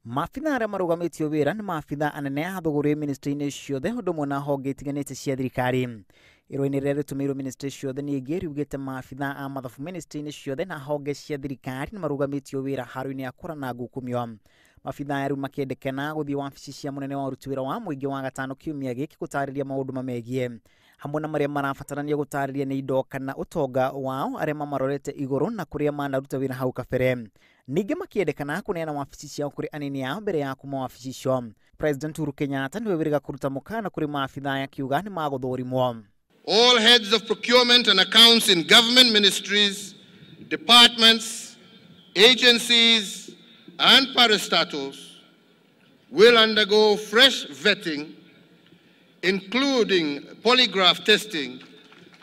Maabitha arĩa marũgamĩtio wĩra nĩ maabitha anene a thũgũrĩ ministry-inĩ ciothe ũndũ ũmwe na honge itiganĩte cia thirikari. Irũa-inĩ rĩrĩa rĩtũmĩirwo ministry ciothe ningĩ riugĩte maabitha a mathabu ministry-inĩ ciothe na honge cia thirikari nĩ marũgamĩtio wĩra haro-inĩ ya kũrana ngukumio. Maabitha aya rĩu makĩendekana gũthiĩ wabici cia mũnene wa ũruti wĩra wa mũingĩ wa gatano kiumia gĩkĩ gũtarĩria maũndũ mamegiĩ hamwe na marĩa marabatarania gũtarĩria nĩ indo kana ũtonga wao arĩa mamarorete igũrũ na kũrĩa manaruta wĩra hau kabere. Ningĩ makĩendekana kũneana wabici ciao kũrĩ anini ao mbere ya kuma wabici icio. President Uhuru Kenyatta nĩwe wĩrĩga kũruta mũkana kũrĩ maabitha aya akiuga nĩ magũthũrimwo. All heads of procurement and accounts in government ministries, departments, agencies, and parastatals will undergo fresh vetting, including polygraph testing,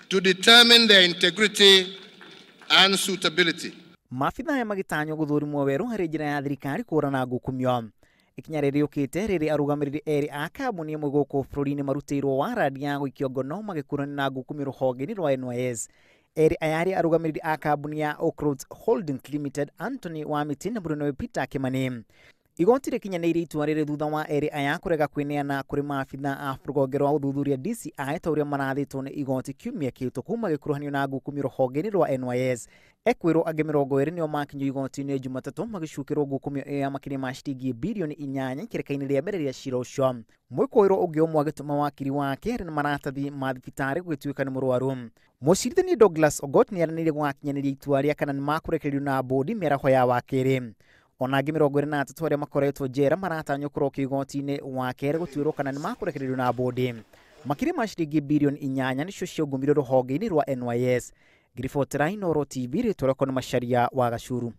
to determine their integrity and suitability. Maabitha aya magĩtanywo gũthũrimwo werũ harĩ njĩra ya thirikari kũhũrana ngukumio. Ikinya rĩrĩ rĩũkĩte rĩrĩ arũgamĩrĩri erĩ a kambuni ĩmwe gũkũ bũrũri-inĩ marutĩirwo warandi ya gũikio ngono magĩkuruhanio na ngukumio rũhonge-inĩ rwa NYS. Erĩ aya arĩ arũgamĩrĩri a kambuni ya Oakroads Holdings Limited Anthony Wamiti na mũrũnawe Peter Kimani. Igoti rĩkinyanĩirie itua rĩrĩ thutha wa erĩ aya kũrega kwĩneana kũrĩ maabitha a rũhonge rwa ũthuthuria DCI ta ũrĩa marathĩtwo nĩ igoti kiumia kĩhĩtũku magĩkuruhanio na ngukumio rũhonge-inĩ rwa NYS. Ekwĩrwo angĩ 20 nĩo makinyio igoti-inĩ Jumatatũ magĩcukĩrwo ngukumio ĩyo ya makĩria ma ciringi birioni 8 kĩrĩka-inĩ rĩa mbere rĩa cira ũcio. Mwĩkũĩrwo ũngĩ ũmwe agĩtũma wakiri wake arĩ na maratathi ma thibitarĩ gũgĩtuĩka nĩ mũrwaru. Mũcirithania Douglas Ogot nĩaranĩirie gũgakinyanĩria itua rĩa kana nĩmakũrekererio na bũndi mĩaraho ya wakerĩ. Ona angĩ 23 arĩa makoretwo njera maratanywo kũrokio igoti-inĩ wa kerĩ gũtuĩrwo kana nĩmakũrekererio na bũndi. Makĩria ma ciringi birioni 8 nĩcio ciaungumire rũhonge-inĩ rwa NYS. Ngiribotera Inooro TV rĩtwa rĩakwa nĩ Macharia wa Gacuru.